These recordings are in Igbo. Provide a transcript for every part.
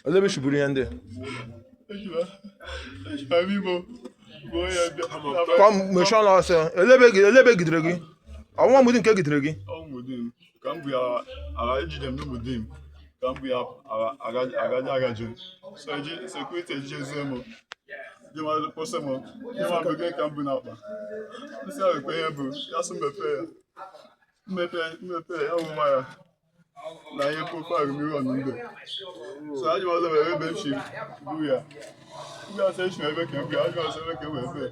Olee ebe i buru ihe ndị ka mechie ọnụ ọsọ? Olee ebe gidere gị? Ọ wụ Ụmụdim ka egidere gị? Ka m bụ ya ara ejide m n'Ụmụdim ka m bụ ya agaji agaji so eji security ejijezie m jema kwụsị m jema mbege ka m bu n'akpa m sị ya wekwa ihe bụ ya sị mmepe ya mmepe mmepe ya wụ waya na ihe profile million ndị so ajụ ọzọ were ebe m si bu ya ndị ọsọ esi ebe ka m bu ya ajụ ọsọ ebe ka m wee bee.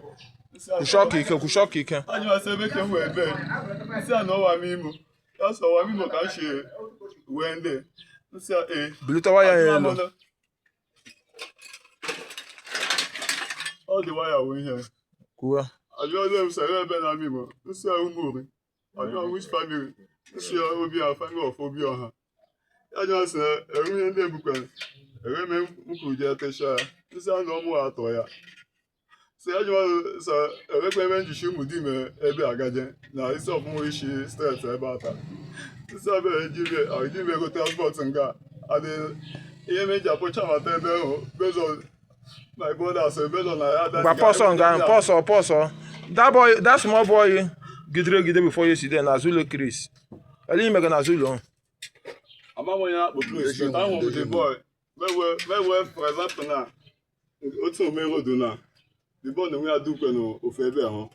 Kwụsị ọka ike, kwụsị ọka ike. Ajụ ọsọ ebe ka m wee bee m sị ya na ọwa m imo ya sọ ọwa m imo ka m si wee ndị m sị ya ee. Bulite waya ya elu. Ọ dị waya wụ ihe. Kwuo. Ajụ ọzọ m sị ebe na m imo m sị ya Ụmụeri. Ajụ which family m sị ya Obioha, family of Obioha. Ya jụọ sị eru ihe ndị ebukwara ere m m kwuru jee techa ya m sị ya na ọmụ atọ ya sị ya jụọ sị erekwa ebe njichi Ụmụdim ebe agaje na isi ọfụmụ isi straight ebe ata isi ebe ejibe ego transport nga adị ihe m eji apụcha mata ebe ahụ based on my brother sị based on na ya Gwa pọsọ nga ahụ, pọsọ pọsọ. That boy, that small boy gidere gide before yesterday na azụ ụlọ Chris. Ele ime gị n'azụ ụlọ? Ama m onye na-akpọ Chris, but ahụ m the boy mewe for example na otu ome road na the boy na onwe ya dukwe n'ofu ebe ahụ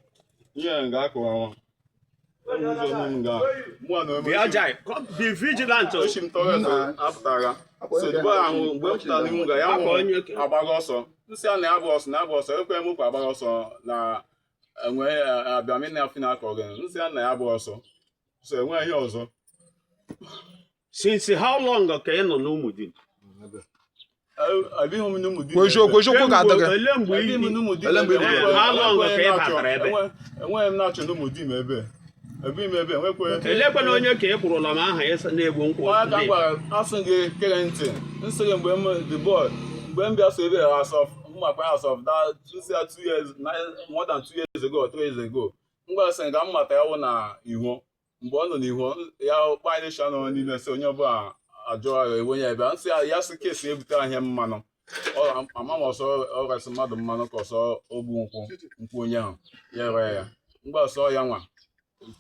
ihe nga akụwa nwa ụzọ m nga mụ na onwe Be agile. Come, be vigilant. Oshi m toilet apụtara so the boy ahụ mgbe m pụtara n'ihu nga ya hụ agbaghị ọsọ m sị ya na ya bụ ọsọ na ya bụ ọsọ ekwe m kwa agbaghị ọsọ na enwe abịamina afị na akọ gị m sị ya na ya bụ ọsọ so enweghị ihe ọzọ. Since how long ka ị nọ n'Ụmụdim? Abịghị m n'Ụmụdim. Kwuo eziokwu, eziokwu ga-adị gị. Ele mgbe Abịghị m n'Ụmụdim. Ele mgbe ị bidoro? How long ka ị batara ebe? Enweghị m na-achọ n'Ụmụdim ebe ebighị m ebe enwekwe. Elekwana onye ka ị kwurụla m aha ya na-egbu nkwụ. Onye ka m gwara asị gị kere ntị nsị gị mgbe m the boy mgbe m bịa so ebe as of mmakpa as of that nsị ya 2 years, more than 2 years ago or 3 years ago m gwara sị ka m mata ya wụ na ihu mgbe ọ nọ n'ihu ya kpaịdịsha nọ n'ime sị onye ọbụla ajụọ ya ewe ya ebe nsị ya sị kesi ebute ahịa mmanụ ama m ọsọ ọ resị mmadụ mmanụ ka ọsọ ogbu nkwụ nkwụ onye ahụ ya ree ya mgbe ọsọ ya nwa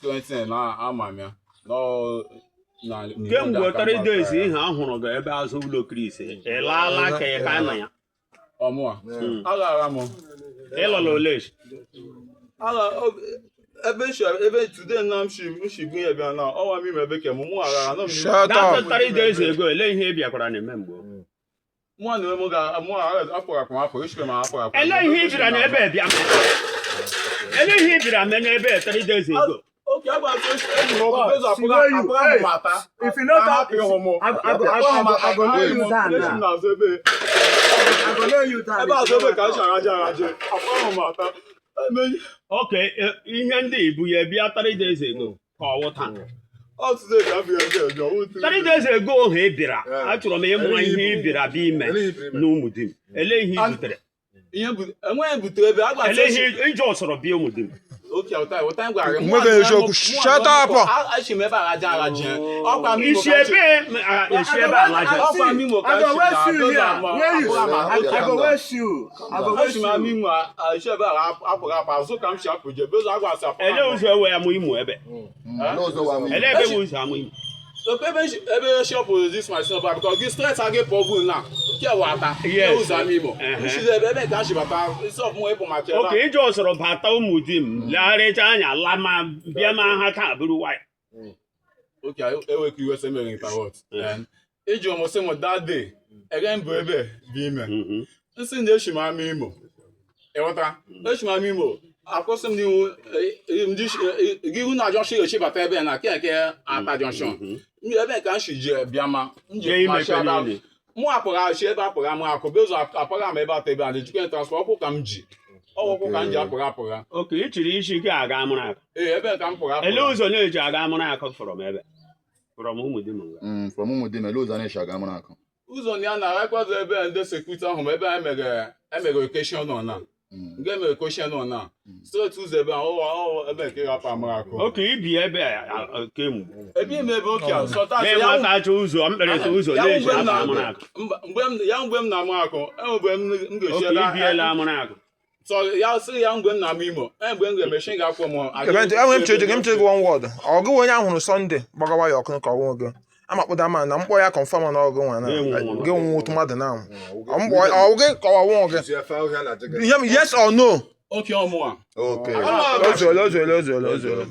20 na ama m ya Kemgbe 3 days ihe a hụrụ gị ebe azụ ụlọ Chris ị laala ka ị ka nọ ya? Ọmụa aghara m. Ị lọla ole? Ebe ebe today na m shi bụ ya bịa na ọnwa m ime ebe ke m mụ aghara nọ m. Shut That up. 3 days ago, ele ihe ị bịakwara na-eme mgbe? Mụ na m ga mụ apụrụ akwa apụ eshikwa m apụrụ akwa. Ele ihe ị bịara n'ebe bịa mee? Ele ihe ị bịara mee n'ebe 3 days ago? Okay, agwa eji m ọkụ bezo apụrụ apụrụ m ata. If you no talk, ịhụ m. I go lay you down Echi m now. n'azụ ebe. I go lay you down. Ebe azụ ebe ka m si araje araje apụrụ m ata. Okay, ihe ndị ibu ya bịa 3 days ago ka ọ wụ taa? Ọ today ka m bịara ebe bịa ọwụ. 3 days ago ha ị bịara, achọrọ m ịmụ ihe ị bịara bịa ime n'Ụmụdim. Ele ihe ị butere? Ihe enweghị butere ebe agwa. Ele ihe ije ọsọrọ bịa Ụmụdim? Okay, ụta ụta m gwara gị. Nweghị eziokwu. Shut up. Echi m ebe araje araje ọkwa m Isi ebe esi ebe alaje? Ọkwa m imo ka I go waste you here. Where you? I go waste you. I go Echi waste m ama you. imo esi ebe apụrụ apụ azụ ka m si apụ je bezo agwa asị apụ. Ele ụzọ ewe amụ imo ebe? Ele ebe bụ ụzọ amụ imo? Ebe ebe shop this my son because gị straight aga pụ ọgwụ na nke wata. Yes. Ụzọ ama imo nsizi ebe ebe ka m si bata isi ọfụma ịpụ ma chebe. Okay, ije ọsọrọ bata Ụmụdim legharịcha anya la ma bịa ma ha taa bụrụ waya. Okay, ewekwa iwe sị mere interrupt. Iji m sị m that day ege mbụ ebe bụ ime nsị na echi m ama imo ịghọta echi m ama imo akwụsị m n'ihu gị ihu na junction echi bata ebe na ke nke ata junction ebe ka m si je bịa ma Jee imepe niile. Mụ apụghị achị ebe apụghị amụ akụ bezo apụghị ama ebe ata ebe a na-ejikwa transport ọkwụ ka m ji ọgwụkwụ ka m ji apụghị apụgha. Okay, ị chiri isi gị aga amụrụ akụ. Ee, ebe ka m pụghị Ele apụgha. ụzọ na-eji aga amụrụ akụ fọrọ m ebe fọrọ m Ụmụdim nga? From Ụmụdim, ele ụzọ na-eshi aga amụrụ akụ? Ụzọ na ya na-arakwazo ebe ndị security ahụ ma ebe a emeghe emeghe occasion nọ na Nke mere koshie nọ na straight ụzọ ebe ahụ ọ ebe nke hapụ amara akụ. Oke ibi ebe a kemgbe. Ebe ime ebe oke a sọta Lee nwata achọ ụzọ mkpịrịsị ụzọ ya na-eji mgbe m afọ na- amụrụ akụ. Mgbe m ya mgbe m na-amụ akụ enwebe m m ga-esi Oke ebe ibiela amụrụ akụ. Sọ ya sị ya mgbe m na-amụ Imo mgbe m ga-emechi ga-akwụ m. Enwe m cheje m chege one word. Ọ gị onye ahụrụ Sunday gbagawa ya ọkụ ka ọ nwụ gị. Ama kpụda ma na mkpọ ya confirm na ọgụ nwa na gị nwụ otu mmadụ na mkpọ ọ gị ka ọ nwụ gị. Ihe m yes or no? Oke ọmụa. Okay. Ozuola, ozuola, ozuola, ozuola.